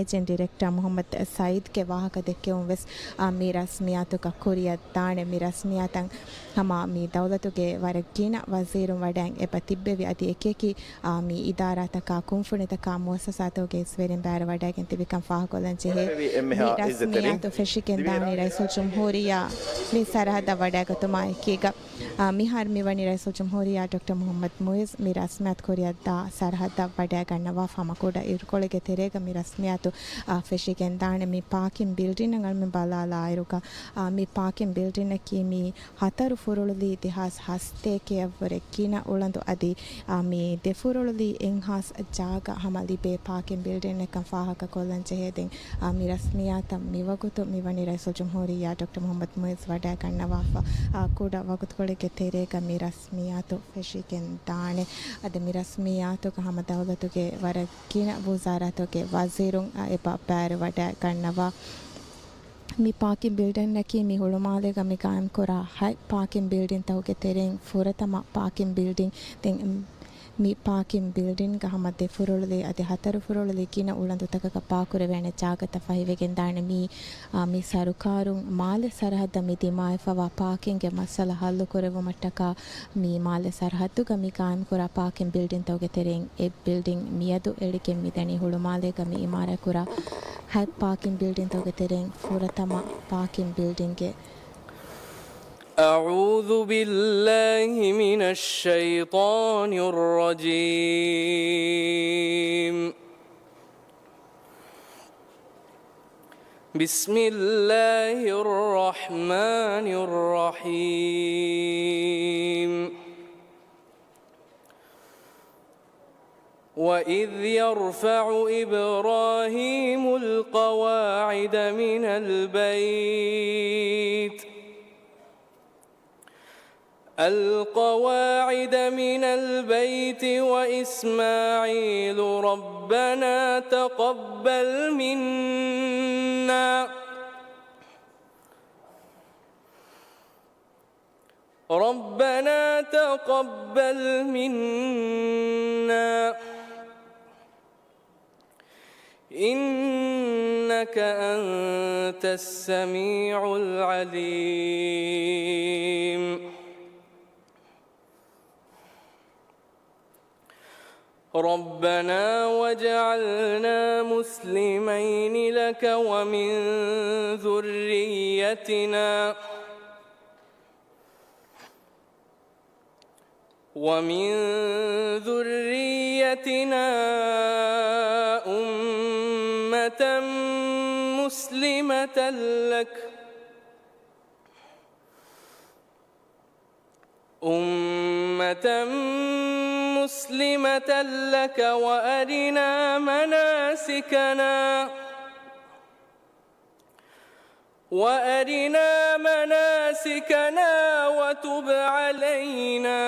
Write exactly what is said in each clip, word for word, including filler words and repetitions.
އެޖެންޓް ޑިރެކްޓަރ މުޙައްމަދު ސައީދުގެ ވާހަކަ ދެއްކެވުން ވެސް، އާ، މި ރަސްމިއްޔާތުގަ ކުރިއަށް ދާނެ. މި ރަސްމިއްޔާތަށް ހަމަ މި ދައުލަތުގެ ވަރަށް ގިނަ ވަޒީރުން ވަޑައިގެން އެބަ ތިއްބެވި. އަދި އެކިއެކި، އާ، މި އިދާރާތަކާ، ކުންފުނިތަކާ، މުއައްސަސާތަކުގެ އިސްވެރިން ބައިވެރިވަޑައިގެން ތިބިކަން ފާހަގަކޮށްލަން ޖެހޭ. މި ރަސްމިއްޔާތު ފެށިގެން ދާނީ ރައީސުލްޖުމްހޫރިއްޔާ މި ސަރަހައްދަށް ވަޑައިގަތުމާ އެކީގަ، އާ، މިހާރު މިވަނީ ރައީސުލްޖުމްހޫރިއްޔާ ޑޮކްޓަރ މުޙައްމަދު މުޢިއްޒު މި ރަސްމިއްޔާތު ކުރިއަށްދާ ސަރަހައްދަށް ވަޑައިގަންނަވާފަ. ހަމަ ކުޑަ އިރުކޮޅެއްގެ ތެރޭގަ މި ރަސްމިއްޔާތު، އާ، ފެށިގެން ދާނެ. މި ޕާކިން ބިލްޑިން އަޅުމެން ބަލާލާއިރުގަ، އާ، މި ޕާކިން ބިލްޑިންއަކީ މި ހަތަރު ފުރޮޅުލީ ދެހާސް ހަސަތޭކައަށްވުރެ ގިނަ އުޅަނދު އަދި، އާ، މި ދެ ފުރޮޅުލީ އެއްހާސް ޖާގަ ހަމަ ލިބޭ ޕާކިން ބިލްޑިންއެއްކަން ފާހަގަކޮށްލަން ޖެހޭ. ދެން، އާ، މި ރަސްމިއްޔާތަށް މިވަގުތު މިވަނީ ރައީސުލްޖުމްހޫރިއްޔާ ޑޮކްޓަރ މުޙައްމަދު މުޢިއްޒު ވަޑައިގަންނަވާފަ. އާ، ކުޑަ ވަގުތުކޮޅެއްގެ ތެރޭގަ މި ރަސްމިއްޔާތު ފެށިގެން ދާނެ. އަދި މި ރަސްމިއްޔާތުގަ ހަމަ ދައުލަތުގެ ވަރަށް ގިނަ ވުޒާރާތުގެ ވަޒީރުން، އާ، އެބަ ބައިވެރިވަޑައިގަންނަވާ. މި ޕާކިން ބިލްޑިންއަކީ މި ހުޅުމާލޭގަ މި ގާއިމްކުރާ ހަތް ޕާކިން ބިލްޑިންތަކުގެ ތެރެއިން ފުރަތަމަ ޕާކިން ބިލްޑިން. ދެން މި ޕާކިން ބިލްޑިންގަ ހަމަ ދެ ފުރޮޅުލީ އަދި ހަތަރު ފުރޮޅުލީ ގިނަ އުޅަނދުތަކަކަށް ޕާކުރެވޭނެ ޖާގަތައް ފަހިވެގެންދާނެ. މި، އާ، މި ސަރުކާރުން މާލެ ސަރަހައްދަށް މި ދިމާވެފަވާ ޕާކިންގެ މައްސަލަ ހައްލުކުރެއްވުމަށްޓަކާ މި މާލެ ސަރަހައްދުގަ މި ގާއިމްކުރާ ޕާކިން ބިލްޑިންތަކުގެ ތެރެއިން އެއް ބިލްޑިން މިއަދު އެޅިގެން މިދަނީ ހުޅުމާލޭގަ މި އިމާރާތްކުރާ ހަތް ޕާކިން ބިލްޑިންތަކުގެ ތެރެއިން ފުރަތަމަ ޕާކިން ބިލްޑިންގެ. أعوذ بالله من الشيطان الرجيم. بسم الله الرحمن الرحيم. وإذ يرفع إبراهيم القواعد من البيت، القواعد من البيت وإسماعيل ربنا تقبل منا ربنا تقبل منا إنك أنت السميع العليم. ربنا واجعلنا مسلمين لك ومن ذريتنا ومن ذريتنا أمة مسلمة لك أمة مسلمة لك وأرنا مناسكنا وأرنا مناسكنا وتب علينا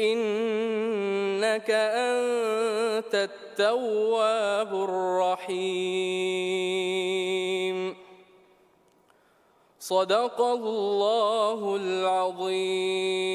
إنك أنت التواب الرحيم. صدق الله العظيم.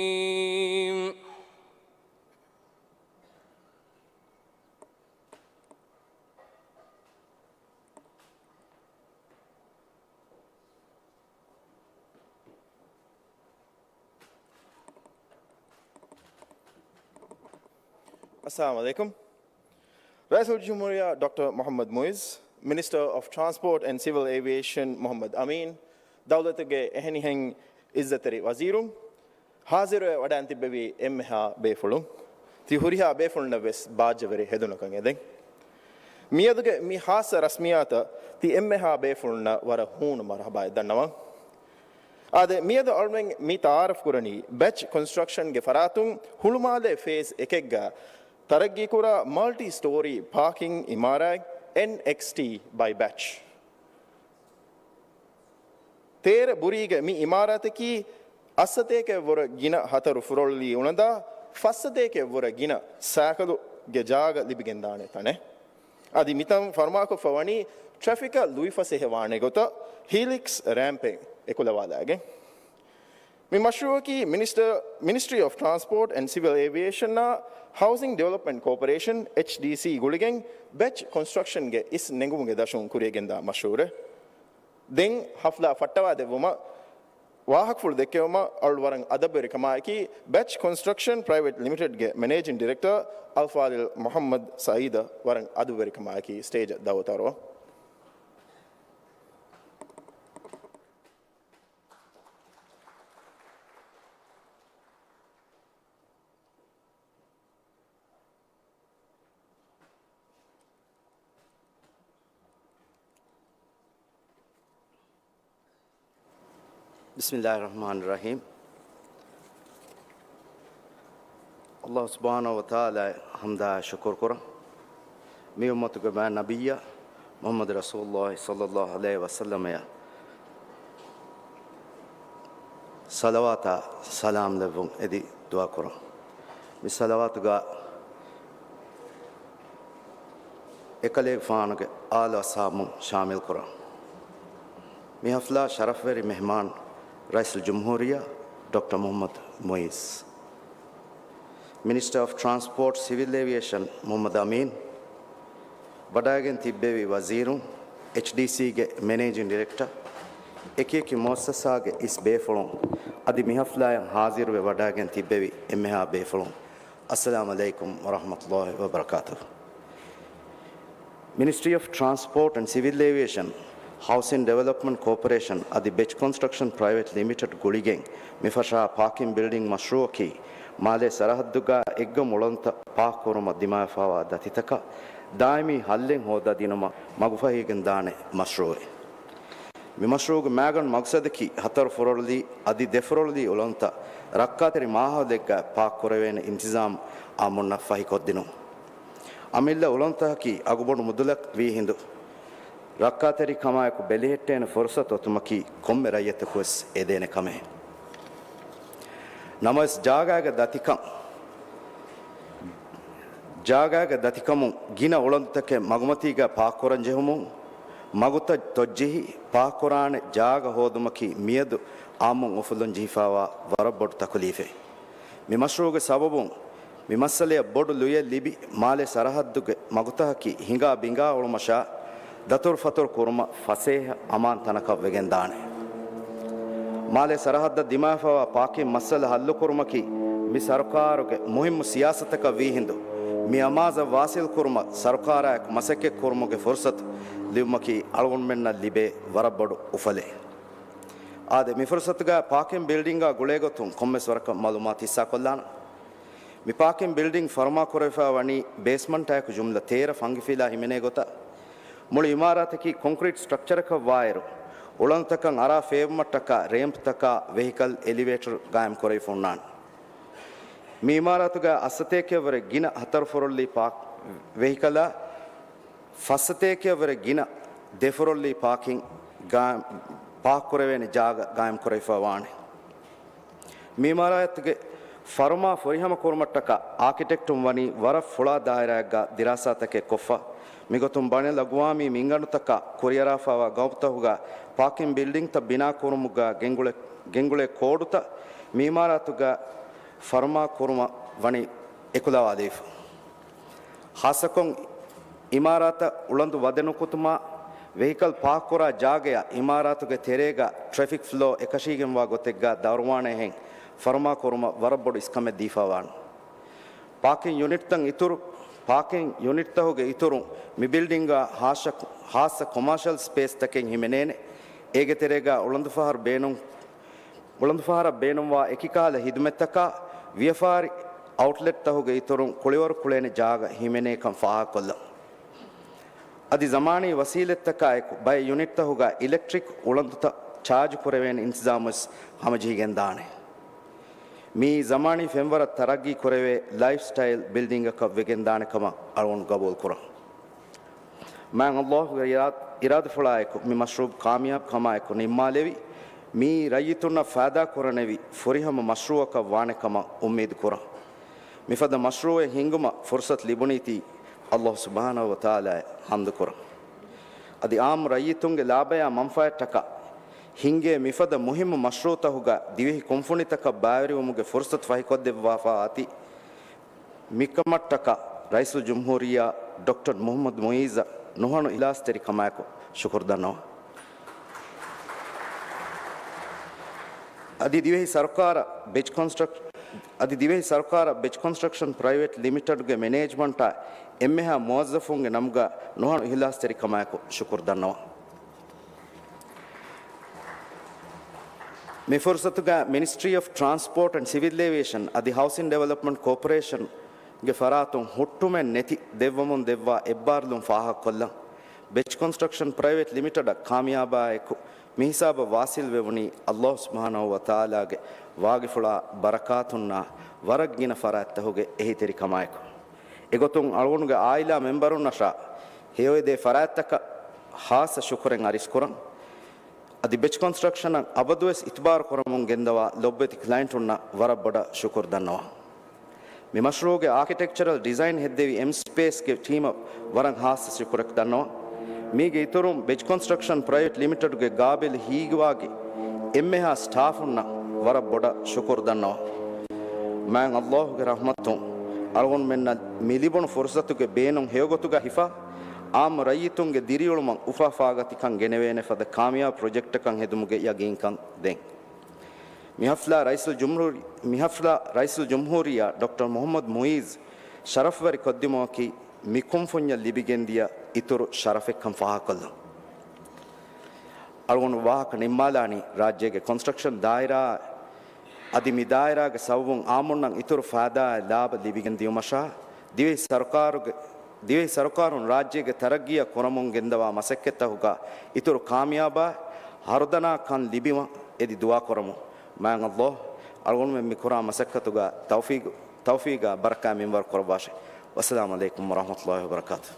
އައްސަލާމު ޢަލައިކުމް. ރައީސުލްޖުމްހޫރިއްޔާ ޑޮކްޓަރ މުޙައްމަދު މުޢިއްޒު، މިނިސްޓަރ އޮފް ޓްރާންސްޕޯޓް އެންޑް ސިވިލް އޭވިއޭޝަން މުޙައްމަދު އަމީން، ދައުލަތުގެ އެހެނިހެން އިއްޒަތްތެރި ވަޒީރުން، ހާޒިރުވެ ވަޑައިން ތިއްބެވި އެންމެހާ ބޭފުޅުން، ތި ހުރިހާ ބޭފުޅުންނަށް ވެސް ބާއްޖަވެރި ހެދުނަކަށް އެދެން. މިއަދުގެ މި ޚާއްޞަ ރަސްމިއްޔާތަށް ތި އެންމެހާ ބޭފުޅުންނަށް ވަރަށް ހޫނު މަރުޙަބާއެއް ދަންނަވަން. އާދެ، މިއަދު އަޅުމެން މި ތަޢާރަފް ކުރަނީ ބެޗް ކޮންސްޓްރަކްޝަންގެ ފަރާތުން ހުޅުމާލޭ ފޭޒް އެކެއްގަ ތަރައްގީކުރާ މަލްޓި ސްޓޯރީ ޕާކިން އިމާރާތް، އެންއެކްސްޓީ ބައި ބެޗް. ތޭރަ ބުރީގެ މި އިމާރާތަކީ އަށްސަތޭކައަށްވުރެ ގިނަ ހަތަރު ފުރޮޅުލީ އުޅަނދާ، ފައްސަތޭކައަށްވުރެ ގިނަ ސައިކަލުގެ ޖާގަ ލިބިގެންދާނެ ތަނެއް. އަދި މިތަން ފަރުމާކޮށްފަ ވަނީ ޓްރެފިކަށް ލުއިފަސޭހަވާނެ ގޮތަށް ހީލިކްސް ރޭމްޕެއް އެކުލަވާލައިގެން. މި މަޝްރޫއަކީ މިނިސްޓަ-، މިނިސްޓްރީ އޮފް ޓްރާންސްޕޯޓް އެންޑް ސިވިލް އޭވިއޭޝަންއާ ހައުސިން ޑިވެލޮޕްމަންޓް ކޯޕަރޭޝަން، އެޗްޑީސީ، ގުޅިގެން ބެޗް ކޮންސްޓްރަކްޝަންގެ އިސް ނެނގުމުގެ ދަށުން ކުރިޔަށްގެންދާ މަޝްރޫއެއް. ދެން ހަފްލާ ފައްޓަވާދެއްވުމަށް ވާހަކަފުޅު ދެއްކެވުމަށް އަޅު ވަރަށް އަދަބުވެރިކަމާއެކީ، ބެޗް ކޮންސްޓްރަކްޝަން ޕްރައިވެޓް ލިމިޓެޑްގެ މެނޭޖިން ޑިރެކްޓަރ އަލްފާޟިލް މުޙައްމަދު ސައީދަށް ވަރަށް އަދަބުވެރިކަމާއެކީ ސްޓޭޖަށް ދަޢުވަތު އަރުވަން. ބިސްމިއްލާހި ރަޙްމާނި ރަޙީމް. ﷲ ސުބްޙާނަހޫ ވަތަޢާލާއަށް ޙަމްދާ ޝުކުރު ކުރަން. މި އުއްމަތުގެ މާތް ނަބިއްޔާ މުޙައްމަދު ރަސޫލުﷲ ޞައްލަﷲ ޢަލައިހި ވަސައްލަމައަށް ޞަލަވާތާ ސަލާމް ލެއްވުން އެދި ދުޢާ ކުރަން. މި ޞަލަވާތުގަ އެކަލޭގެފާނުގެ އާލު އަޞްޙާބުން ޝާމިލް ކުރަން. މި ޙަފްލާ ޝަރަފްވެރި މެހްމާން ރައީސުލްޖުމްހޫރިއްޔާ ޑޮކްޓަރ މުޙައްމަދު މުޢިއްޒު، މިނިސްޓަރ އޮފް ޓްރާންސްޕޯޓް ސިވިލް އޭވިއޭޝަން މުޙައްމަދު އަމީން، ވަޑައިގެން ތިއްބެވި ވަޒީރުން، އެޗްޑީސީގެ މެނޭޖިން ޑިރެކްޓަރ، އެކިއެކި މުއައްސަސާގެ އިސް ބޭފުޅުން، އަދި މި ޙަފްލާއަށް ޙާޟިރުވެ ވަޑައިގެން ތިއްބެވި އެންމެހާ ބޭފުޅުން، އައްސަލާމު ޢަލައިކުމް ވަރަޙްމަތުﷲ ވަބަރަކާތުހު. މިނިސްޓްރީ އޮފް ޓްރާންސްޕޯޓް އެންޑް ސިވިލް އޭވިއޭޝަން، ހައުސިން ޑިވެލޮޕްމަންޓް ކޯޕަރޭޝަން އަދި ބެޗް ކޮންސްޓްރަކްޝަން ޕްރައިވެޓް ލިމިޓެޑް ގުޅިގެން މި ފަށާ ޕާކިން ބިލްޑިން މަޝްރޫއަކީ، މާލޭ ސަރަހައްދުގަ އެއްގަމު އުޅަނދުތައް ޕާކް ކުރުމަށް ދިމާވެފައިވާ ދަތިތަކަށް ދާއިމީ ހައްލެއް ހޯދާދިނުމަށް މަގުފަހިވެގެންދާނެ މަޝްރޫއެއް. މި މަޝްރޫއުގެ މައިގަނޑު މަގުސަދަކީ ހަތަރު ފުރޮޅުލީ އަދި ދެ ފުރޮޅުލީ އުޅަނދުތައް ރައްކާތެރި މާހައުލެއްގަ ޕާކް ކުރެވޭނެ އިންތިޒާމް އާއްމުންނަށް ފަހިކޮށްދިނުން. އަމިއްލަ އުޅަނދުތަކަކީ އަގުބޮޑު މުދަލަށް ވީ ހިނދު، ރައްކާތެރިކަމާއެކު ބެލެހެއްޓޭނެ ފުރުޞަތު އޮތުމަކީ ކޮންމެ ރައްޔިތަކުވެސް އެދޭނެ ކަމެއް. ނަމަވެސް ޖާގާގެ ދަތިކަން، ޖާގާގެ ދަތިކަމުން ގިނަ އުޅަނދުތަކެއް މަގުމަތީގަ ޕާކްކުރަން ޖެހުމުން، މަގުތައް ތޮއްޖެހި ޕާކްކުރާނެ ޖާގަ ހޯދުމަކީ މިއަދު އާއްމުން އުފުލުން ޖެހިފައިވާ ވަރަށް ބޮޑު ތަކުލީފެއް. މި މަޝްރޫއުގެ ސަބަބުން މި މައްސަލަޔަށް ބޮޑު ލުޔެއް ލިބި، މާލެ ސަރަހައްދުގެ މަގުތަކަކީ ހިނގާ ބިނގާ އުޅުމަށާ، ދަތުރުފަތުރު ކުރުމަށް ފަސޭހަ އަމާން ތަނަކަށް ވެގެންދާނެ. މާލެ ސަރަހައްދަށް ދިމާވެފައިވާ ޕާކިން މައްސަލަ ހައްލުކުރުމަކީ، މި ސަރުކާރުގެ މުހިއްމު ސިޔާސަތަކަށް ވީހިނދު، މި އަމާޒަށް ވާސިލް ކުރުމަށް ސަރުކާރާއެކު މަސައްކަތް ކުރުމުގެ ފުރުސަތު ލިބުމަކީ އަޅުގަނޑުމެންނަށް ލިބޭ ވަރަށް ބޮޑު އުފަލެއް. އާދެ، މި ފުރުސަތުގަ ޕާކިން ބިލްޑިންގާ ގުޅޭގޮތުން ކޮންމެސް ވަރަކަށް މައުލޫމާތު ހިއްސާކޮށްލާނަން. މި ޕާކިން ބިލްޑިން ފަރުމާކުރެވިފައި ވަނީ ބޭސްމަންޓާއެކު ޖުމްލަ ތޭރަ ފަންގިފިލާ ހިމެނޭ ގޮތަށް. މުޅި އިމާރާތަކީ ކޮންކްރީޓް ސްޓްރަކްޗަރަކަށް ވާއިރު، އުޅަނދުތަކަށް އަރާ ފޭވުމަށްޓަކާ ރޭމްޕްތަކާ ވެހިކަލް އެލިވޭޓަރު ގާއިމްކުރެވިފަ އޮންނާނެ. މި އިމާރާތުގަ އަށްސަތޭކައަށްވުރެ ގިނަ ހަތަރު ފުރޮޅުލީ ޕާކް ވެހިކަލާ، ފަސްސަތޭކައަށްވުރެ ގިނަ ދެ ފުރޮޅުލީ ޕާކިން ގާ-، ޕާކްކުރެވޭނެ ޖާގަ ގާއިމްކުރެވިފައި ވާނެ. މި އިމާރާތުގެ ފަރުމާ ފުރިހަމަ ކުރުމަށްޓަކާ އާކިޓެކްޓުން ވަނީ ވަރަށް ފުޅާ ދާއިރާއެއްގަ ދިރާސާތަކެއް ކޮށްފަ، މިގޮތުން ބައިނަލްއަގުވާމީ މިންގަނޑުތަކާ ކުރިއަރާފައިވާ ގައުމުތަކުގަ ޕާކިން ބިލްޑިންތައް ބިނާކުރުމުގަ ގެންގުޅޭ، ގެންގުޅޭ ކޯޑުތައް މި އިމާރާތުގަ ފަރުމާ ކުރުމަށް ވަނީ އެކުލަވާލެވިފަ. ހާއްސަކޮށް، އިމާރާތަށް އުޅަނދު ވަދެ ނުކުތުމާ، ވެހިކަލް ޕާކްކުރާ ޖާގަޔަށް އިމާރާތުގެ ތެރޭގަ ޓްރެފިކް ފްލޯ އެކަށީގެންވާ ގޮތެއްގަ ދައުރުވާނެހެން ފަރުމާ ކުރުމަށް ވަރަށް ބޮޑު އިސްކަމެއް ދީފައިވާނެ. ޕާކިން ޔުނިޓްތައް އިތުރު، ޕާކިން ޔުނިޓްތަހުގެ އިތުރުން މި ބިލްޑިންގާ ހާއްސަ، ހާއްސަ ކޮމާޝަލް ސްޕޭސްތަކެއް ހިމެނޭނެ. އޭގެ ތެރޭގަ އުޅަނދުފަހަރު ބޭނުން، އުޅަނދުފަހަރަށް ބޭނުންވާ އެކިކަހަލަ ހިދުމަތްތަކާ ވިޔަފާރި އައުޓްލެޓްތަހުގެ އިތުރުން ކުޅިވަރު ކުޅޭނެ ޖާގަ ހިމެނޭކަން ފާހަގަކޮށްލަން. އަދި ޒަމާނީ ވަސީލަތްތަކާއެކު ބައެއް ޔުނިޓްތަހުގަ އިލެކްޓްރިކް އުޅަނދުތައް ޗާޖު ކުރެވޭނެ އިންތިޒާމުވެސް ހަމަޖެހިގެންދާނެ. މިއީ ޒަމާނީ ފެންވަރަށް ތަރައްގީ ކުރެވޭ ލައިފް ސްޓައިލް ބިލްޑިންގަކަށް ވެގެންދާނެ ކަމަށް އަޅުގަނޑު ގަބޫލު ކުރަން. މާތް ﷲ ގެ އިރާ-، އިރާދަފުޅާއެކު މި މަޝްރޫޢު ކާމިޔާބު ކަމާއެކު ނިންމާލެވި، މިއީ ރައްޔިތުންނަށް ފައިދާ ކުރަނެވި ފުރިހަމަ މަޝްރޫޢަކަށް ވާނެ ކަމަށް އުއްމީދު ކުރަން. މިފަދަ މަޝްރޫޢެއް ހިންގުމަށް ފުރުޞަތު ލިބުނީތީ ﷲ ސުބްޙާނަހޫ ވަތަޢާލާއަށް ޙަމްދު ކުރަން. އަދި އާއްމު ރައްޔިތުންގެ ލާބަޔާ މަންފާއަށްޓަކާ ހިންގޭ މިފަދަ މުހިއްމު މަޝްރޫޢުތަކުގަ ދިވެހި ކުންފުނިތަކަށް ބައިވެރިވުމުގެ ފުރުޞަތު ފަހިކޮށްދެއްވާފަ އަތި މިކަމަށްޓަކާ ރައީސުލްޖުމްހޫރިއްޔާ ޑޮކްޓަރ މުޙައްމަދު މުޢީޒަށް ނުހަނު އިޚްލާޞްތެރިކަމާއެކު ޝުކުރު ދަންނަވަން. އަދި ދިވެހި ސަރުކާރަށް ބެޖް ކޮންސްޓްރަކް-، އަދި ދިވެހި ސަރުކާރަށް ބެޖް ކޮންސްޓްރަކްޝަން ޕްރައިވެޓް ލިމިޓެޑްގެ މެނޭޖްމަންޓާ އެންމެހާ މުވައްޒަފުންގެ ނަމުގަ ނުހަނު އިޚްލާޞްތެރިކަމާއެކު ޝުކުރު ދަންނަވަން. މި ފުރުޞަތުގަ މިނިސްޓްރީ އޮފް ޓްރާންސްޕޯޓް އެންޑް ސިވިލް އޭވިއޭޝަން އަދި ހައުސިން ޑިވެލޮޕްމަންޓް ކޯޕަރޭޝަންގެ ފަރާތުން ހުއްޓުމެއް ނެތި ދެއްވަމުން ދެއްވާ އެއްބާރުލުން ފާހަގަކޮށްލަން. ބެޖް ކޮންސްޓްރަކްޝަން ޕްރައިވެޓް ލިމިޓެޑަށް ކާމިޔާބާއެކު މި ހިސާބަށް ވާސިލް ވެވުނީ ﷲ ސުބްޙާނަހޫ ވަތަޢާލާގެ ވާގިފުޅާ ބަރަކާތުންނާ ވަރަށް ގިނަ ފަރާތްތަކުގެ އެހީތެރިކަމާއެކު. އެގޮތުން އަޅުގަނޑުގެ ޢާއިލާ މެމްބަރުންނަށާ ހެޔޮއެދޭ ފަރާތްތަކަށް ޚާއްޞަ ޝުކުރެއް އަރިސްކުރަން. އަދި ބެޖް ކޮންސްޓްރަކްޝަނަށް އަބަދުވެސް އިތުބާރު ކުރަމުން ގެންދަވާ ލޮބުވެތި ކްލައިންޓުންނަށް ވަރަށް ބޮޑަށް ޝުކުރު ދަންނަވަން. މި މަޝްރޫޢުގެ އާކިޓެކްޗަރަލް ޑިޒައިން ހެއްދެވި އެމް ސްޕޭސްގެ ޓީމަށް ވަރަށް ޚާއްޞަ ޝުކުރެއް ދަންނަވަން. މީގެ އިތުރުން ބެޖް ކޮންސްޓްރަކްޝަން ޕްރައިވެޓް ލިމިޓެޑްގެ ގާބިލް ހީގުވާގި އެންމެހާ ސްޓާފުންނަށް ވަރަށް ބޮޑަށް ޝުކުރު ދަންނަވަން. މާތް ﷲ ގެ ރަޙްމަތުން އަޅުގަނޑުމެންނަށް މި ލިބުނު ފުރުޞަތުގެ ބޭނުން ހެޔޮގޮތުގަ ހިފާ، ޢާއްމު ރައްޔިތުންގެ ދިރިއުޅުމަށް އުފާ ފާގަތިކަން ގެނެވޭނެ ފަދަ ކާމިޔާބު ޕްރޮޖެކްޓަކަށް ހެދުމުގެ ޔަގީންކަން ދޭން. މި ޙަފްލާ ރައީސުލްޖުމްހޫރި-، މި ޙަފްލާ ރައީސުލްޖުމްހޫރިއްޔާ ޑޮކްޓަރ މުޙައްމަދު މުޢީޒް ޝަރަފްވެރި ކޮށްދިއުމަކީ މި ކުންފުންޏަށް ލިބިގެންދިޔަ އިތުރު ޝަރަފެއްކަން ފާހަގަކޮށްލަން. އަޅުގަނޑު ވާހަކަ ނިންމާލާނީ ރާއްޖޭގެ ކޮންސްޓްރަކްޝަން ދާއިރާ އަދި މި ދާއިރާގެ ސަބަބުން އާއްމުންނަށް އިތުރު ފައިދާއާ ލާބަ ލިބިގެން ދިޔުމަށާ، ދިވެހި ސަރުކާރުގެ، ދިވެހި ސަރުކާރުން ރާއްޖޭގެ ތަރައްގީއަށް ކުރަމުން ގެންދަވާ މަސައްކަތްތަކުގަ އިތުރު ކާމިޔާބާ ހަރުދަނާ ކަން ލިބިވަން އެދި ދުޢާ ކުރަމުން. މާތް ﷲ އަޅުގަނޑުމެން މި ކުރާ މަސައްކަތުގަ ތައުފީގު، ތައުފީގާ ބަރަކާތް މިންވަރު ކުރައްވާށި. ވައްސަލާމު ޢަލައިކުމް ވަރަޙްމަތުﷲ ވަބަރަކާތުހު.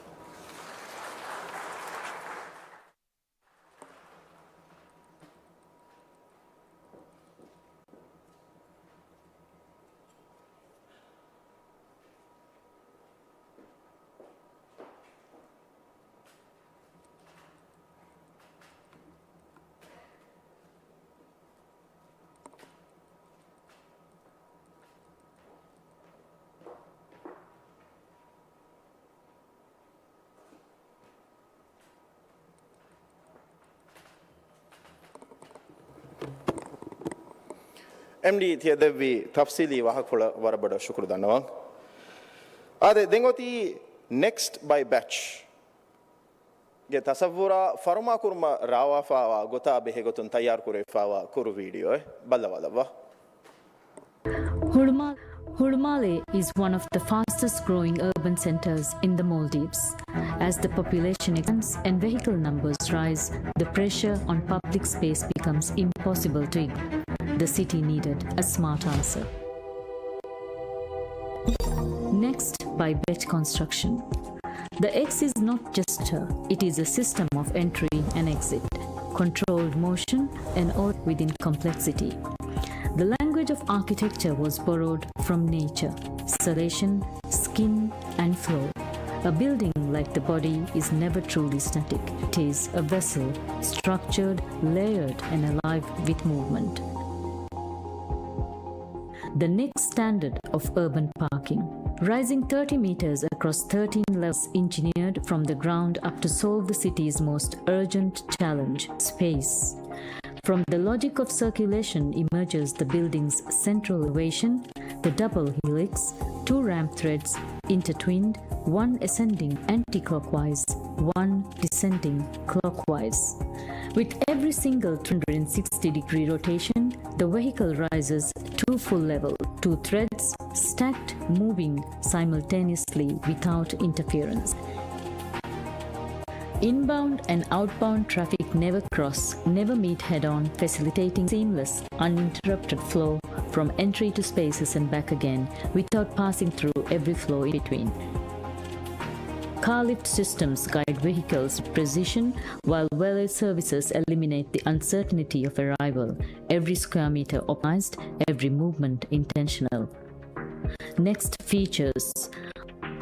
އެމްޑީ ތިޔަ ދެއްވި ތަފްސީލީ ވާހަކަފުޅަށް ވަރަށް ބޮޑަށް ޝުކުރު ދަންނަވަން. އާދެ، ދެން އޮތީ ނެކްސްޓް ބައި ބެޗް ގެ ތަޞައްވުރާ ފަރުމާކުރުމަށް ރާވާފާވާ ގޮތާ ބެހޭގޮތުން ތައްޔާރުކުރެވިފާވާ ކުރު ވީޑިއޯއެއް ބައްލަވާލައްވާ. Huruma-, Hurumale is one of the fastest growing urban centers in the Maldives. As the population expands and vehicle numbers rise, the pressure on public space becomes impossible to ignore. The city needed a smart answer. Next, by Bech Construction. The X is not just a, it is a system of entry and exit, controlled motion, and order within complexity. The language of architecture was borrowed from nature, serration, skin, and flow. A building like the body is never truly static. It is a vessel, structured, layered, and alive with movement. The next standard of urban parking. Rising thirty meters across thirteen levels, engineered from the ground up to solve the city's most urgent challenge, space. From the logic of circulation emerges the building's central elevation, the double helix, two ramp threads intertwined, one ascending anti-clockwise, one descending clockwise. With every single three hundred sixty degree rotation, the vehicle rises to full level, two threads stacked, moving simultaneously without interference. Inbound and outbound traffic never cross, never meet head-on, facilitating seamless, uninterrupted flow from entry to spaces and back again without passing through every flow in between. Car lift systems guide vehicles with precision, while valet services eliminate the uncertainty of arrival. Every square meter optimized, every movement intentional. Next, features.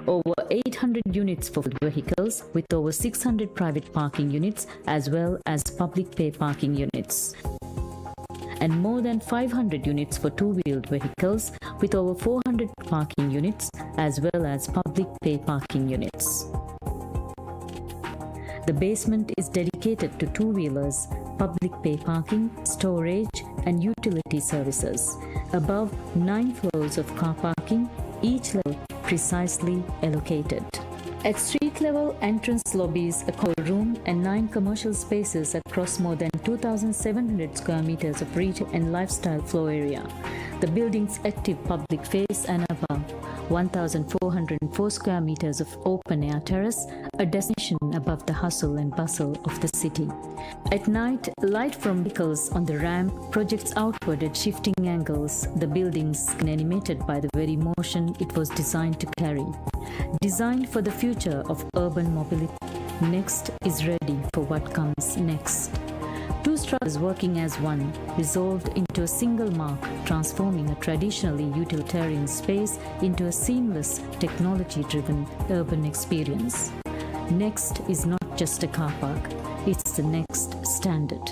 over eight hundred units for vehicles, with over six hundred private parking units as well as public pay parking units, and more than five hundred units for two-wheeled vehicles, with over four hundred parking units as well as public pay parking units. The basement is dedicated to two-wheelers, public pay parking, storage, and utility services. Above, nine floors of car parking, each level precisely allocated. At street level, entrance lobbies, a cold room, and nine commercial spaces across more than two thousand seven hundred square meters of retail and lifestyle floor area. The building's active public face and above, one thousand four hundred four square meters of open air terrace, a destination above the hustle and bustle of the city. At night, light from vehicles on the ramp projects outward at shifting angles, the building's skin animated by the very motion it was designed to carry. Designed for the future of urban mobility, Next is ready for what comes next. Two structures working as one, resolved into a single mark, transforming a traditionally utilitarian space into a seamless, technology-driven urban experience. Next is not just a car park, it's the next standard.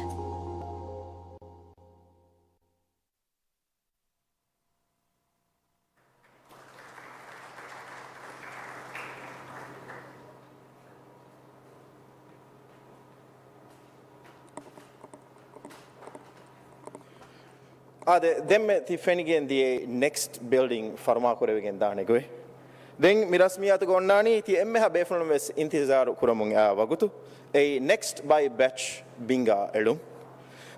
އާދެ، ދެންމެ ތި ފެނިގެން ދިޔައީ ނެކްސްޓް ބިލްޑިން ފަރުމާކުރެވިގެން ދާނެ ގޮތް. ދެން މި ރަސްމިއްޔާތުގަ އޮންނާނީ ތި އެންމެހާ ބޭފުޅުން ވެސް އިންތިޒާރު ކުރަމުން އައި ވަގުތު. އެއީ ނެކްސްޓް ބައި ބެޗް ބިންގާ އެޅުން.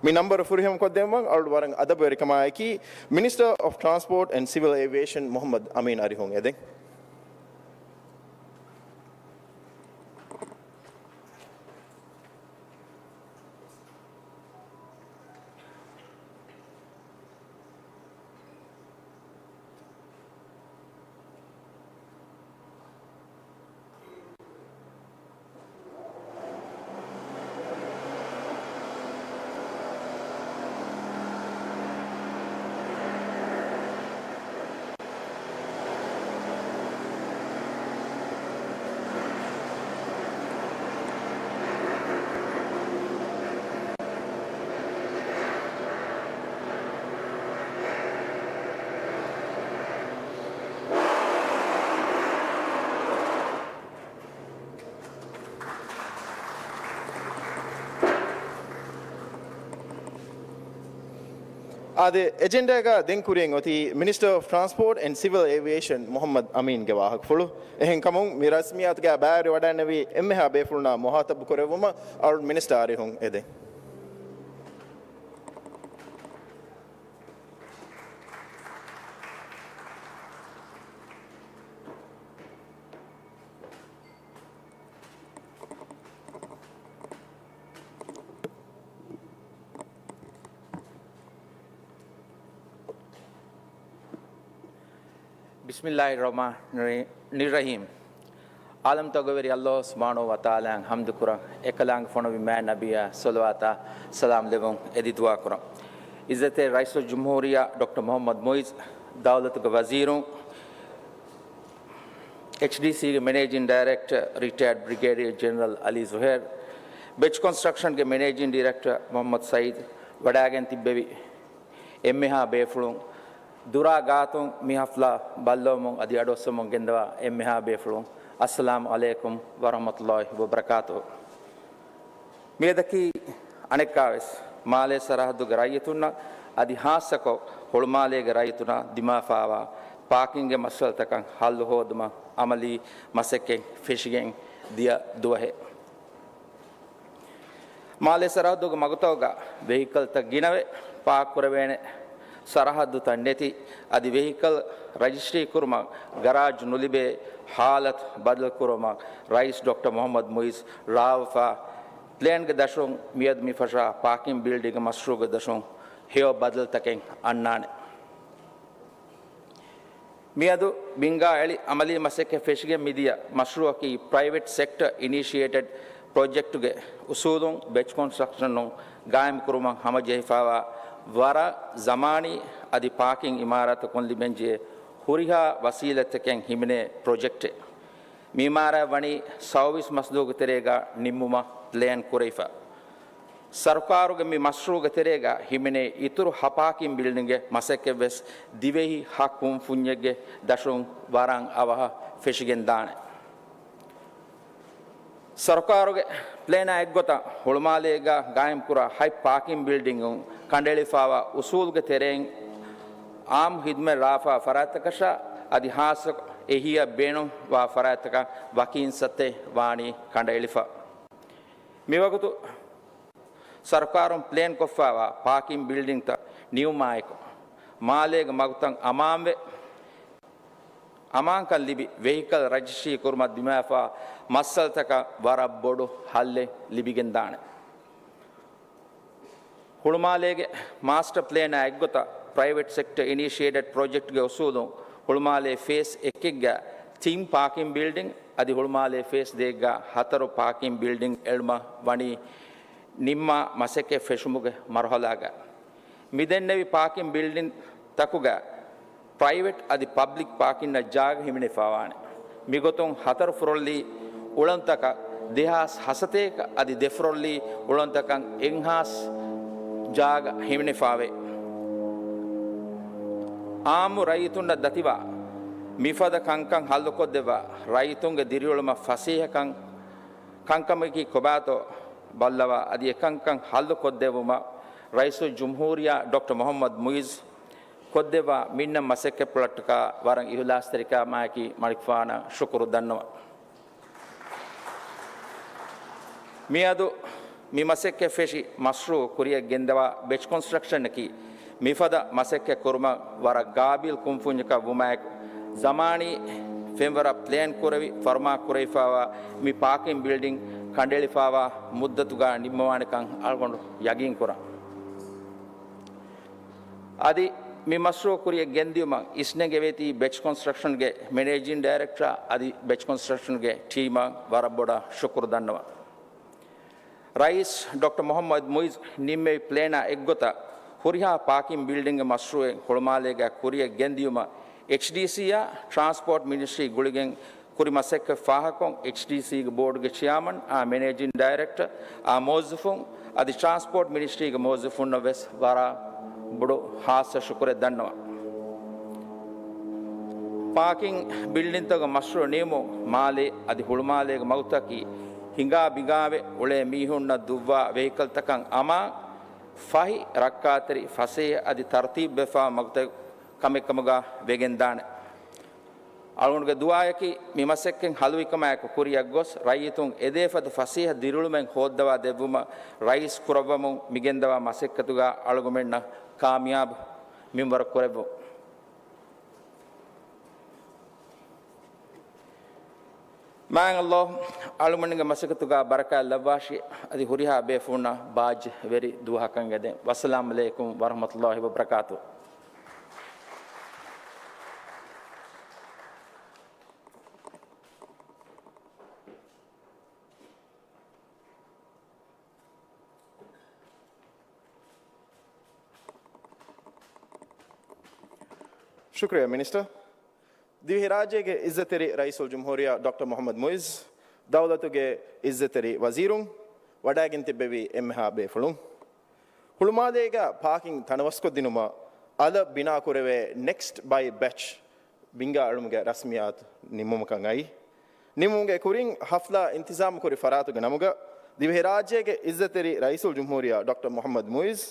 މި ނަންބަރު ފުރިހަމަކޮށްދެއްވަން އަޅު ވަރަށް އަދަބުވެރިކަމާއެކީ މިނިސްޓަރ އޮފް ޓްރާންސްޕޯޓް އެންޑް ސިވިލް އޭވިއޭޝަން މުޙައްމަދު އަމީން އަރިހުން އެދެން. އާދެ، އެޖެންޑާގަ ދެން ކުރިޔަށް އޮތީ މިނިސްޓަރ އޮފް ޓްރާންސްޕޯޓް އެންޑް ސިވިލް އޭވިއޭޝަން މުޙައްމަދު އަމީންގެ ވާހަކަފުޅު. އެހެންކަމުން މި ރަސްމިއްޔާތުގަ ބައިވެރިވަޑައިގެންނެވި އެންމެހާ ބޭފުޅުންނާ މުޚާތަބު ކުރެއްވުމަށް އަޅު މިނިސްޓަރ އަރިހުން އެދެން. بسم الله الرحمن الرحيم. އާލަމްތަކުގެ ވެރި ﷲ ސުބްޙާނަހޫ ވަތަޢާލާއަށް ޙަމްދު ކުރަން، އެކަލާނގެ ފޮނުވި މާތް ނަބިއްޔާ ޞަލަވާތާ ސަލާމް ލެއްވުން އެދި ދުޢާ ކުރަން. ޢިއްޒަތްތެރި ރައީސުލް ޖުމްހޫރިއްޔާ ޑޮކްޓަރ މުޙައްމަދު މުޢިއްޒު، ދައުލަތުގެ ވަޒީރުން، އެޗްޑީސީގެ މެނޭޖިން ޑައިރެކްޓަރ ރިޓަޔަރޑް ބްރިގޭޑިއަރ ޖެނެރަލް އަލީ ޒުހޭރް، ބެޗް ކޮންސްޓްރަކްޝަންގެ މެނޭޖިން ޑިރެކްޓަރ މުޙައްމަދު ސައީދު، ވަޑައިގެން ތިއްބެވި އެންމެހާ ބޭފުޅުން، ދުރާ ގާތުން މި ޙަފްލާ ބައްލަވަމުން އަދި އަޑުއައްސަމުން ގެންދަވާ އެންމެހާ ބޭފުޅުން، އައްސަލާމު ޢަލައިކުމް ވަރަޙްމަތުﷲ ވަބަރަކާތުހު. މިއަދަކީ އަނެއްކާވެސް މާލޭ ސަރަޙައްދުގެ ރައްޔިތުންނަށް އަދި ހާއްސަކޮށް ހުޅުމާލޭގެ ރައްޔިތުންނަށް ދިމާވެފައިވާ ޕާކިންގގެ މައްސަލަތަކަށް ޙައްލު ހޯދުމަށް އަމަލީ މަސައްކަތް ފެށިގެން ދިޔަ ދުވަހެއް. މާލޭ ސަރަޙައްދުގެ މަގުތަކުގަ ވެހިކަލްތައް ގިނަވެ ޕާކް ކުރެވޭނެ ސަރަޙައްދުތައް ނެތި، އަދި ވެހިކަލް ރަޖިސްޓްރީ ކުރުމަށް ގަރާޖް ނުލިބޭ ޙާލަތު ބަދަލު ކުރުމަށް ރައީސް ޑޮކްޓަރ މުޙައްމަދު މުޢިއްޒު ރާވަފާ ޕްލޭންގެ ދަށުން މިއަދު މި ފަށާ ޕާކިން ބިލްޑިންގ މަޝްރޫޢުގެ ދަށުން ހެޔޮ ބަދަލުތަކެއް އަންނާނެ. މިއަދު ބިންގާ އެޅި އަމަލީ މަސައްކަތް ފެށިގެން މިދިޔަ މަޝްރޫޢަކީ ޕްރައިވެޓް ސެކްޓަ އިނީޝިއޭޓެޑް ޕްރޮޖެކްޓުގެ އުސޫލުން ބެޗް ކޮންސްޓްރަކްޝަނުން ގާއިމްކުރުމަށް ހަމަޖެހިފައިވާ ވަރަށް ޒަމާނީ އަދި ޕާކިން އިމާރާތަކުން ލިބެންޖެހޭ ހުރިހާ ވަސީލަތްތަކެއް ހިމެނޭ ޕްރޮޖެކްޓެއް. މި އިމާރާތް ވަނީ ސައުވީސް މަސްދުވަހުގެ ތެރޭގަ ނިންމުމަށް ޕްލޭން ކުރެވިފަ. ސަރުކާރުގެ މި މަޝްރޫޢުގެ ތެރޭގަ ހިމެނޭ އިތުރު ހަ ޕާކިން ބިލްޑިންގެއް މަސައްކަތްވެސް ދިވެހި ހަ ކުންފުންޏެއްގެ ދަށުން ވަރަށް އަވަހަށް ފެށިގެންދާނެ. ސަރުކާރުގެ ޕްލޭނާ އެއްގޮތަށް ހުޅުމާލޭގަ ގާއިމްކުރާ ހަތް ޕާކިން ބިލްޑިންގުން ކަނޑައެޅިފާވާ އުސޫލުގެ ތެރެއިން އާއްމު ހިދުމަތް ރާވާ ފަރާތްތަކަށާ އަދި ހާއްސަކޮށް އެހީއަށް ބޭނުންވާ ފަރާތްތަކަށް ވަކި އިންސައްތައެއް ވާނީ ކަނޑައެޅިފަ. މިވަގުތު ސަރުކާރުން ޕްލޭންކޮށްފާވާ ޕާކިން ބިލްޑިންތައް ނިމުމާއެކު، މާލޭގެ މަގުތައް އަމާންވެ، އަމާންކަން ލިބި، ވެހިކަލް ރަޖިސްޓްރީ ކުރުމަށް ދިމާވާ މައްސަލަތަކަށް ވަރަށް ބޮޑު ހައްލެއް ލިބިގެންދާނެ. ހުޅުމާލޭގެ މާސްޓަ ޕްލޭނާ އެއްގޮތަށް ޕްރައިވެޓް ސެކްޓަ އިނީޝިއޭޓެޑް ޕްރޮޖެކްޓްގެ އުސޫލުން ހުޅުމާލޭ ފޭސް އެކެއްގަ ތިން ޕާކިން ބިލްޑިން އަދި ހުޅުމާލޭ ފޭސް ދޭއްގަ ހަތަރު ޕާކިން ބިލްޑިން އެޅުމަށް ވަނީ ނިންމާ މަސައްކަތް ފެށުމުގެ މަރުހަލާގަ. މިދެންނެވި ޕާކިން ބިލްޑިން ތަކުގަ ޕްރައިވެޓް އަދި ޕަބްލިކް ޕާކިންއަށް ޖާގަ ހިމެނިފާވާނެ. މިގޮތުން ހަތަރު ފުރޮއްލީ އުޅަނދުތަކަށް ދެހާސް ހަސަތޭކަ އަދި ދެ ފުރޮއްލީ އުޅަނދުތަކަށް އެއްހާސް ޖާގަ ހިމެނިފާވޭ. އާއްމު ރައްޔިތުންނަށް ދަތިވާ މިފަދަ ކަންކަން ހައްލުކޮށްދެއްވާ ރައްޔިތުންގެ ދިރިއުޅުމަށް ފަސޭހަކަން ކަންކަމަކީ ކޮބާތޯ ބައްލަވާ އަދި އެކަންކަން ހައްލުކޮށްދެއްވުމަށް ރައީސުލްޖުމްހޫރިއްޔާ ޑޮކްޓަރ މުޙައްމަދު މުޢިއްޒު ކޮށްދެއްވާ މިންނަ މަސައްކަތްޕުޅަށްޓަކާ ވަރަށް އިހުލާސްތެރިކަމާއެކީ މަނިކުފާނަށް ޝުކުރު ދަންނަވަން. މިއަދު މި މަސައްކަތް ފެށި މަޝްރޫޢު ކުރިއަށް ގެންދަވާ ބެޗް ކޮންސްޓްރަކްޝަނަކީ މިފަދަ މަސައްކަތް ކުރުމަށް ވަރަށް ގާބިލް ކުންފުންޏަކަށް ވުމާއެކު، ޒަމާނީ ފެންވަރަށް ޕްލޭން ކުރެވި ފަރުމާ ކުރެވިފާވާ މި ޕާކިން ބިލްޑިން ކަނޑައެޅިފާވާ މުއްދަތުގަ ނިންމަވާނެކަން އަޅުގަނޑު ޔަގީން ކުރަން. އަދި މި މަޝްރޫޢު ކުރިއަށް ގެންދިޔުމަށް އިސްނެންގެވޭތީ ބެޗް ކޮންސްޓްރަކްޝަންގެ މެނޭޖިން ޑައިރެކްޓަރ އަދި ބެޗް ކޮންސްޓްރަކްޝަންގެ ޓީމަށް ވަރަށް ބޮޑަށް ޝުކުރު ދަންނަވަން. ރައީސް ޑޮކްޓަރ މުޙައްމަދު މުޢިއްޒު ނިންމެވި ޕްލޭނާ އެއްގޮތަށް ހުރިހާ ޕާކިން ބިލްޑިންގ މަޝްރޫޢެއް ހުޅުމާލޭގަ ކުރިއަށް ގެންދިޔުމަށް އެޗްޑީސީއާ ޓްރާންސްޕޯޓް މިނިސްޓްރީ ގުޅިގެން ކުރި މަސައްކަތް ފާހަގަކޮށް، އެޗްޑީސީގެ ބޯޑުގެ ޗެއާމަން އާ މެނޭޖިން ޑައިރެކްޓަރ އާ މުވައްޒަފުން އަދި ޓްރާންސްޕޯޓް މިނިސްޓްރީގެ މުވައްޒަފުންނަށް ވެސް ވަރަށް ބޮޑު ހާއްސަ ޝުކުރެއް ދަންނަވަން. ޕާކިން ބިލްޑިންތަކުގެ މަޝްރޫޢު ނިމުން މާލޭ އަދި ހުޅުމާލޭގެ މަގުތަކީ ހިނގާ ބިނގާވެ އުޅޭ މީހުންނަށް ދުއްވާ ވެހިކަލްތަކަށް އަމާން، ފަހި، ރައްކާތެރި، ފަސޭހަ އަދި ތަރުތީބުވެފާ މަގުތައް ކަމެއް ކަމުގަ ވެގެންދާނެ. އަޅުގަނޑުގެ ދުޢާއަކީ މި މަސައްކަތް ހަލުވިކަމާއެކު ކުރިއަށް ގޮސް، ރައްޔިތުން އެދޭފަދަ ފަސޭހަ ދިރިއުޅުމެއް ހޯއްދަވާ ދެއްވުމަށް ރައީސް ކުރައްވަމުން މިގެންދަވާ މަސައްކަތުގަ އަޅުގަނޑުމެންނަށް ކާމިޔާބު މިންވަރު ކުރެއްވުން. މާތް ﷲ އަޅުގަނޑުގެ މަސައްކަތުގަ ބަރަކާތް ލައްވާށި އަދި ހުރިހާ ބޭފުޅުންނަށް ބާއްޖަވެރި ދުވަހަކަށް އެދެން. ވައްސަލާމް ޢަލައިކުމް ވަރަޙްމަތުﷲ ވަބަރަކާތުހު. ޝުކުރިއްޔާ މިނިސްޓަރ. ދިވެހިރާއްޖޭގެ އިއްޒަތްތެރި ރައީސުލްޖުމްހޫރިއްޔާ ޑޮކްޓަރ މުޙައްމަދު މުޢިއްޒު، ދައުލަތުގެ އިއްޒަތްތެރި ވަޒީރުން، ވަޑައިގެން ތިއްބެވި އެންމެހާ ބޭފުޅުން. ހުޅުމާލޭގަ ޕާކިން ތަނަވަސްކޮށްދިނުމަށް އަލަށް ބިނާކުރެވޭ ނެކްސްޓް ބައި ބެޗް ބިންގާ އެޅުމުގެ ރަސްމިއްޔާތު ނިމުމަކަށް އައީ. ނިމުމުގެ ކުރިން ހަފްލާ އިންތިޒާމުކުރި ފަރާތުގެ ނަމުގަ ދިވެހިރާއްޖޭގެ އިއްޒަތްތެރި ރައީސުލްޖުމްހޫރިއްޔާ ޑޮކްޓަރ މުޙައްމަދު މުޢިއްޒު،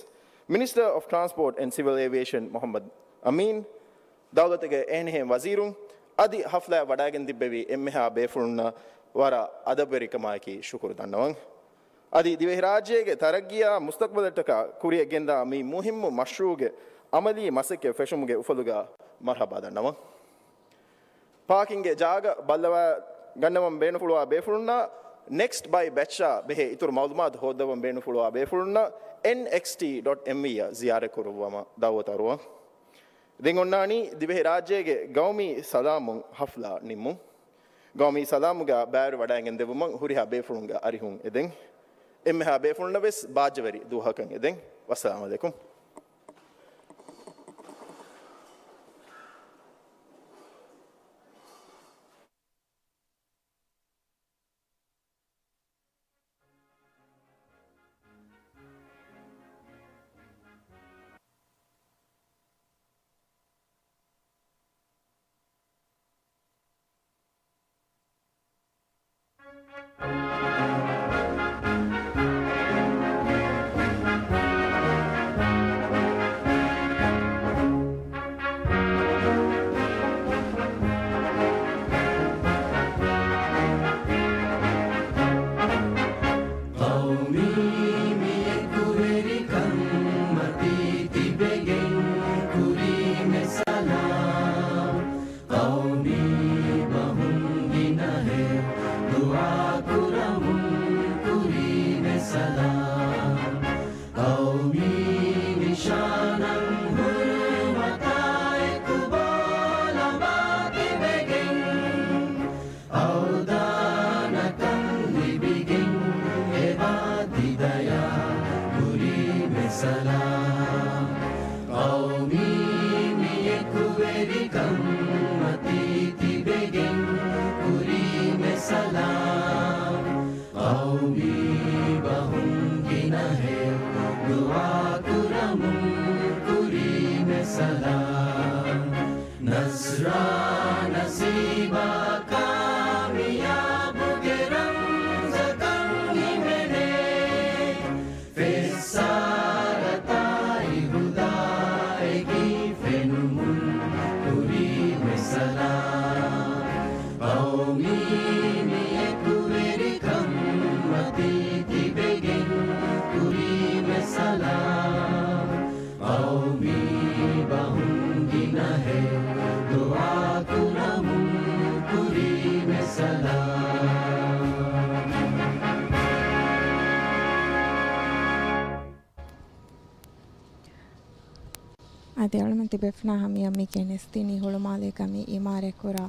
މިނިސްޓަރ އޮފް ޓްރާންސްޕޯޓް އެންޑް ސިވިލް އޭވިއޭޝަން މުޙައްމަދު އަމީން، ދައުލަތުގެ އެހެނިހެން ވަޒީރުން އަދި ހަފްލާއަށް ވަޑައިގެން ތިއްބެވި އެންމެހާ ބޭފުޅުންނަށް ވަރަށް އަދަބުވެރިކަމާއެކީ ޝުކުރު ދަންނަވަން. އަދި ދިވެހިރާއްޖޭގެ ތަރައްގީއާ މުސްތަޤްބަލަށްޓަކާ ކުރިއަށް ގެންދާ މި މުހިއްމު މަޝްރޫޢުގެ އަމަލީ މަސައްކަތް ފެށުމުގެ އުފަލުގަ މަރްޙަބާ ދަންނަވަން. ޕާކިންގެ ޖާގަ ބައްލަވާ ގަންނަވަން ބޭނުންފުޅުވާ ބޭފުޅުންނަށް، ނެކްސްޓް ބައި ބެޗްއާ ބެހޭ އިތުރު މަޢުލޫމާތު ހޯއްދަވަން ބޭނުންފުޅުވާ ބޭފުޅުންނަށް، އެންއެކްސްޓީ ޑޮޓް އެމްވީ އަށް ޒިޔާރަތް ކުރުއްވުމަށް ދަޢުވަތު އަރުވަން. ދެން އޮންނާނީ ދިވެހިރާއްޖޭގެ ގައުމީ ސަލާމުން ހަފްލާ ނިންމުން. ގައުމީ ސަލާމުގަ ބައިވެރިވެވަޑައިގެން ދެއްވުމަށް ހުރިހާ ބޭފުޅުންގެ އަރިހުން އެދެން. އެންމެހާ ބޭފުޅުންނަށް ވެސް ބާއްޖަވެރި ދުވަހަކަށް އެދެން. ވައްސަލާމް ޢަލައިކުމް. ކުރަމުން ކުރީ މެސަލާ. ޤައުމީ ނިޝާނަށް ހުރުމަތާ އެކު ބޯލަނބާ ތިބެގެން، އަވްދާނަކަން ލިބިގެން އެބާ ދިދަޔާ ކުރީ މެސަލާ. ޤައުމީ މި އެކުވެރިކަން މަތީ ތިބެގެން ކުރީ މެސަލާ. ޤައުމީ ބަހުން ގިނަ ހެޔޮ ދުޢާ ކުރަމުން ކުރީ މެސަލާ. ނަޞްރާ ނަސީބާ ކާމިޔާބުގެ ރަމްޒަކަށް ހިމެނޭ. ފެއްސާރަތާއި ހުދާއެކީ ފެނުމުން ކުރީ މެސަލާ. ޤައުމީ މި އެކުވެރިކަން މަތީ ތިބެގެން ކުރީ މެސަލާ. ޤައުމީ ބަހުން ގިނަ ހެޔޮ ދުޢާ ކުރަމުން ކުރީ މެސަލާ. އަދި އަޅުމެން ތިބޭފުޅާ ހަމަޔަށް މި ގެނެސްދިނީ ހުޅުމާލޭގަ މި އިމާރާތްކުރާ،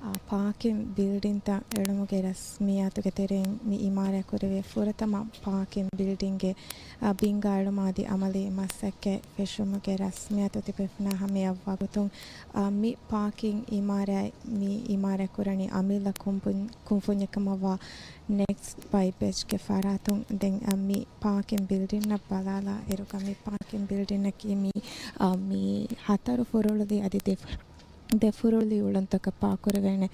އާ، ޕާކިން ބިލްޑިންތައް އެޅުމުގެ ރަސްމިއްޔާތުގެ ތެރެއިން މި އިމާރާތްކުރެވޭ ފުރަތަމަ ޕާކިން ބިލްޑިންގެ، އާ، ބިންގާ އެޅުމާ އަދި އަމަލީ މަސައްކަތް ފެށުމުގެ ރަސްމިއްޔާތު ތިބޭފުޅާ ހަމަޔަށް ވަގުތުން، އާ، މި ޕާކިން އިމާރާތް، މި އިމާރާތްކުރަނީ އަމިއްލަ ކުންފުން-، ކުންފުންޏެއް ކަމަށްވާ ނެކްސްޓް ބައި ބެޗްގެ ފަރާތުން. ދެން، އާ، މި ޕާކިން ބިލްޑިންއަށް ބަލާލާ އިރުގަ މި ޕާކިން ބިލްޑިންއަކީ މި، އާ، މި ހަތަރު ފުރޮޅުލީ އަދި ދެ ފު-، ދެ ފުރޮޅުލީ އުޅުންތަކަށް ޕާކުކުރެވޭނެ،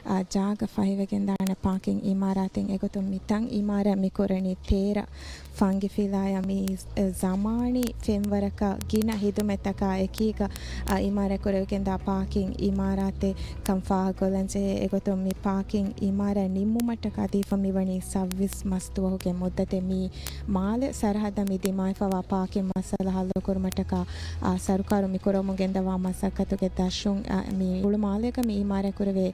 އާ، ޖާގަ ފަހިވެގެންދާނެ ޕާކިން އިމާރާތެއް. އެގޮތުން މި ތަން އިމާރާތް މި ކުރަނީ ތޭރަ ފަންގި ފިލާޔާ މި ޒަމާނީ ފެންވަރަކަށް ގިނަ ހިދުމަތްތަކާ އެކީގަ، އާ، އިމާރާތް ކުރެވިގެންދާ ޕާކިން އިމާރާތެއް ކަން ފާހަގަކޮށްލަންޖެހޭ. އެގޮތުން މި ޕާކިން އިމާރާތް ނިންމުމަށްޓަކާ ދީފަ މިވަނީ ސައްވީސް މަސްދުވަހުގެ މުއްދަތެއް. މީ މާލެ ސަރަހައްދަށް މި ދިމާވެފަވާ ޕާކިން މައްސަލަ ހައްލުކުރުމަށްޓަކާ، އާ، ސަރުކާރު މި ކުރަމުން ގެންދަވާ މަސައްކަތުގެ ދަށުން، އާ، މި ހުޅުމާލޭގަ މި އިމާރާތް ކުރެވޭ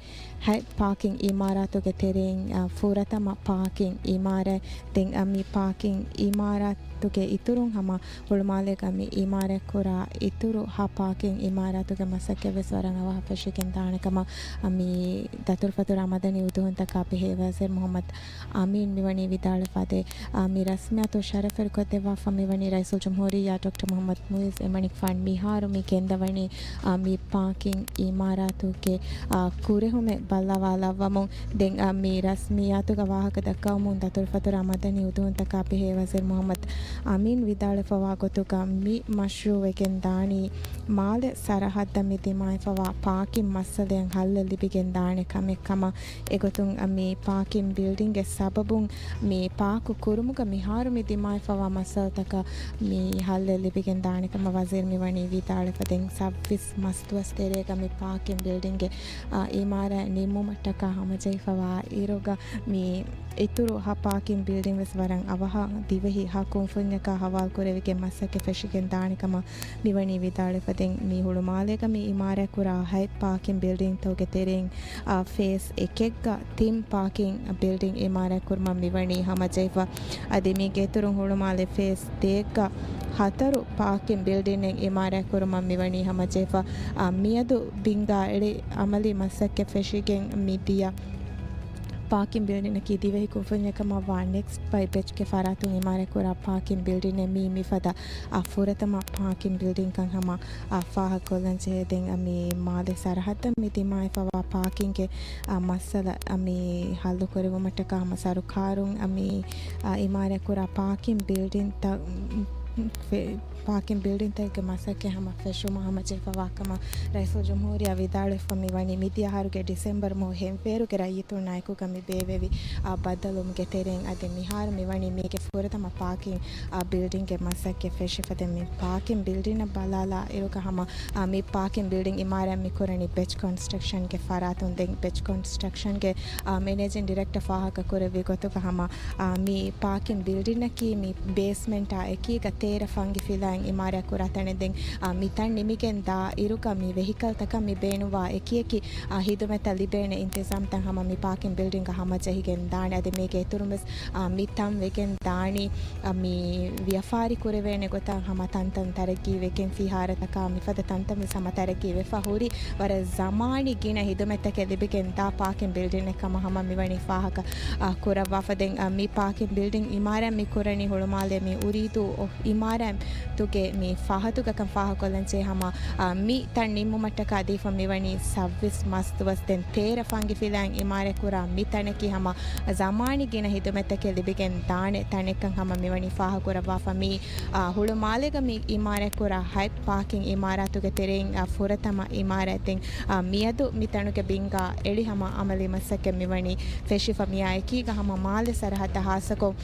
ހަތް ޕާކިން އިމާރާތުގެ ތެރެއިން، އާ، ފުރަތަމަ ޕާކިން އިމާރާތް. ދެން، އާ، މި ޕާކިން އިމާރާތުގެ އިތުރުން ހަމަ ހުޅުމާލޭގަ މި އިމާރާތްކުރާ އިތުރު ހަ ޕާކިން އިމާރާތުގެ މަސައްކަތް ވެސް ވަރަށް އަވަހަށް ފެށިގެން ދާނެ ކަމަށް، އާ، މި ދަތުރުފަތުރާ މަދަނީ އުދުހުންތަކާ ބެހޭ ވަޒީރު މުހައްމަދު އަމީން މިވަނީ ވިދާޅުވެފަ. އަދި، އާ، މި ރަސްމިއްޔާތު ޝަރަފުވެރިކޮށްދެއްވާފަ މިވަނީ ރައީސުލްޖުމްހޫރިއްޔާ ޑޮކްޓަރ މުހައްމަދު މުއިއްޒު އެމަނިކުފާނު މިހާރު މި ގެންދަވަނީ، އާ، މި ޕާކިން އިމާރާތުގެ، އާ، ކުރެހުމެއް ބައްލަވާލައްވަމުން. ދެން، އާ، މި ރަސްމިއްޔާތުގަ ވާހަކަ ދައްކަވަމުން ދަތުރުފަތުރާ މަދަނީ އުދުހުންތަކާ ބެހޭ ވަޒީރު މުހައްމަދު އަމީން ވިދާޅުވެފަވާ ގޮތުގަ މި މަޝްރޫއު ވެގެން ދާނީ މާލެ ސަރަހައްދަށް މި ދިމާވެފަވާ ޕާކިން މައްސަލައަށް ހައްލެއް ލިބިގެން ދާނެ ކަމެއް ކަމަށް. އެގޮތުން މި ޕާކިން ބިލްޑިންގެ ސަބަބުން މި ޕާކު ކުރުމުގަ މިހާރު މި ދިމާވެފަވާ މައްސަލަތަކަށް މި ހައްލެއް ލިބިގެން ދާނެ ކަމަށް ވަޒީރު މިވަނީ ވިދާޅުވެފަ. ދެން ސައްވީސް މަސްދުވަސް ތެރޭގަ މި ޕާކިން ބިލްޑިންގެ، އާ، އިމާރާތް ނިންމުމަށްޓަކާ ހަމަޖެހިފަވާ އިރުގަ މި އިތުރު ހަ ޕާކިން ބިލްޑިން ވެސް ވަރަށް އަވަހަށް ދިވެހި ހަ ކުންފުންޏަކާ ހަވާލުކުރެވިގެން މަސައްކަތް ފެށިގެން ދާނެ ކަމަށް މިވަނީ ވިދާޅުވެފަ. ދެން މި ހުޅުމާލޭގަ މި އިމާރާތް ކުރާ ހަތް ޕާކިން ބިލްޑިންތަކުގެ ތެރެއިން، އާ، ފޭސް އެކެއްގަ ތިން ޕާކިން ބިލްޑިން އިމާރާތް ކުރުމަށް މިވަނީ ހަމަޖެހިފަ. އަދި މީގެ އިތުރުން ހުޅުމާލެ ފޭސް ދޭއްގަ ހަތަރު ޕާކިން ބިލްޑިންއެއް އިމާރާތް ކުރުމަށް މިވަނީ ހަމަޖެހިފަ. އާ، މިއަދު ބިންގާ އެޅި އަމަލީ މަސައްކަތް ފެށިގެން މިދިޔަ ޕާކިން ބިލްޑިންއަކީ ދިވެހި ކުންފުންޏެއް ކަމަށްވާ ނެކްސްޓް ބައި ބެޗްގެ ފަރާތުން އިމާރާތް ކުރާ ޕާކިން ބިލްޑިންއެއް. މީ މިފަދަ، އާ، ފުރަތަމަ ޕާކިން ބިލްޑިންކަން ހަމަ، އާ، ފާހަގަކޮށްލަން ޖެހޭ. ދެން، އާ، މި މާލެ ސަރަހައްދަށް މި ދިމާވެފަވާ ޕާކިންގެ، އާ، މައްސަލަ، އާ، މި ހައްލުކުރެވުމަށްޓަކާ ހަމަ ސަރުކާރުން، އާ، މި، އާ، އިމާރާތް ކުރާ ޕާކިން ބިލްޑިންތައް، ފެ-، ޕާކިން ބިލްޑިންތަކެއްގެ މަސައްކަތް ހަމަ ފެށުމަށް ހަމަޖެހިފަވާ ކަމަށް ރައީސުލްޖުމްހޫރިއްޔާ ވިދާޅުވެފަ މިވަނީ މިދިޔަ އަހަރުގެ ޑިސެމްބަރު މަހު ހެންފޭރުގެ ރައްޔިތުންނާއެކުގަ މި ބޭއްވެވި، އާ، ބައްދަލުވުމުގެ ތެރެއިން. އަދި މިހާރު މިވަނީ މީގެ ފުރަތަމަ ޕާކިން، އާ، ބިލްޑިންގެ މަސައްކަތް ފެށިފަ. ދެން މި ޕާކިން ބިލްޑިންއަށް ބަލާލާ އިރުގަ ހަމަ، އާ، މި ޕާކިން ބިލްޑިން އިމާރާތް މި ކުރަނީ ބެޗް ކޮންސްޓްރަކްޝަންގެ ފަރާތުން. ދެން ބެޗް ކޮންސްޓްރަކްޝަންގެ، އާ، މެނޭޖިން ޑިރެކްޓަރ ފާހަގަކުރެއްވި ގޮތުގަ ހަމަ، އާ، މި ޕާކިން ބިލްޑިންއަކީ މި ބޭސްމެންޓާ އެކީގަ ތޭރަ ފަންގި ފިލާއިން އިމާރާތް ކުރާ ތަނެއް. ދެން، އާ، މި ތަން ނިމިގެން ދާ އިރުގަ މި ވެހިކަލްތަކަށް މި ބޭނުންވާ އެކިއެކި، އާ، ހިދުމަތްތައް ލިބޭނެ އިންތިޒާމްތައް ހަމަ މި ޕާކިން ބިލްޑިންގ ހަމަ ޖެހިގެން ދާނެ. އަދި މީގެ އިތުރުން ވެސް، އާ، މި ތަން ވެގެން ދާނީ، އާ، މި ވިޔަފާރި ކުރެވޭނެ ގޮތަށް ހަމަ ތަންތަން ތަރައްގީ ވެގެން ފިހާރަތަކާ މިފަދަ ތަންތަން ވެސް ހަމަ ތަރައްގީ ވެފަ ހުރި ވަރަށް ޒަމާނީ ގިނަ ހިދުމަތްތަކެއް ލިބިގެން ދާ ޕާކިން ބިލްޑިންއެއް ކަމަށް ހަމަ މިވަނީ ފާހަގަ، އާ، ކުރައްވާފަ. ދެން، އާ، މި ޕާކިން ބިލްޑިން އިމާރާތް މި ކުރަނީ ހުޅުމާލޭ މި އުރީދޫ އިމާރާތުގެ މި ފަހަތުގަކަން ފާހަގަކޮށްލަން ޖެހޭ ހަމަ، އާ، މި ތަން ނިންމުމަށްޓަކާ ދީފަ މިވަނީ ސައްވީސް މަސް ދުވަސް. ދެން ތޭރަ ފަންގި ފިލާއިން އިމާރާތް ކުރާ މި ތަނަކީ ހަމަ ޒަމާނީ ގިނަ ހިދުމަތްތަކެއް ލިބިގެން ދާނެ ތަނެއްކަން ހަމަ މިވަނީ ފާހަގަކުރައްވާފަ. މި، އާ، ހުޅުމާލޭގަ މި އިމާރާތް ކުރާ ހަތް ޕާކިން އިމާރާތުގެ ތެރެއިން، އާ، ފުރަތަމަ އިމާރާތް. ދެން، އާ، މިއަދު މި ތަނުގެ ބިންގާ އެޅި ހަމަ އަމަލީ މަސައްކަތް މިވަނީ ފެށިފަ. މިއާ އެކީގަ ހަމަ މާލެ ސަރަހައްދަށް ހާއްސަކޮށް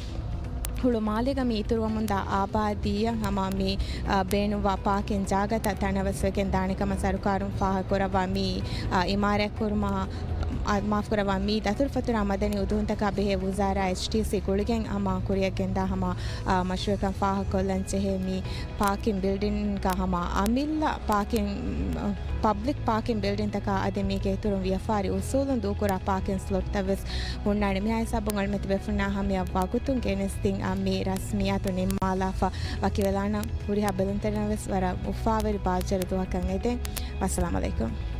ހުޅުމާލޭގަ މި އިތުރުވަމުންދާ އާބާދީއަށް ހަމަ މި، އާ، ބޭނުންވާ ޕާކިން ޖާގަތައް ތަނަވަސް ވެގެން ދާނެ ކަމަށް ސަރުކާރުން ފާހަގަކުރައްވާ. މި، އާ، އިމާރާތް ކުރުމަށް، އާ، މާފުކުރައްވާ، މި ދަތުރުފަތުރާ މަދަނީ އުދުހުންތަކާ ބެހޭ ވުޒާރާ އެޗްޓީސީ ގުޅިގެން ހަމަ ކުރިއަށް ގެންދާ ހަމަ، އާ، މަޝްރޫއަކަށް ފާހަގަކޮށްލަން ޖެހޭ. މި ޕާކިން ބިލްޑިންގ ހަމަ އަމިއްލަ ޕާކިން، ޕަބްލިކް ޕާކިން ބިލްޑިންތަކާ އަދި މީގެ އިތުރުން ވިޔަފާރި އުސޫލުން ދޫކުރާ ޕާކިން ސްލޮޓްތައް ވެސް ހުންނާނެ. މިހާ ހިސާބުން އަޅުމެތި ބޭފުންނާ ހަމަޔަށް ވަގުތުން ގެނެސްދިން އަ، މި ރަސްމިއްޔާތު ނިންމާލާފަ ވަކިވެލާނަން. ހުރިހާ ބެލުންތެރިންނަށް ވެސް ވަރަށް އުފާވެރި ބާއްޖަވެރި ދުވަހަކަށް އެދެން. ވައްސަލާމް އަލައިކުމް.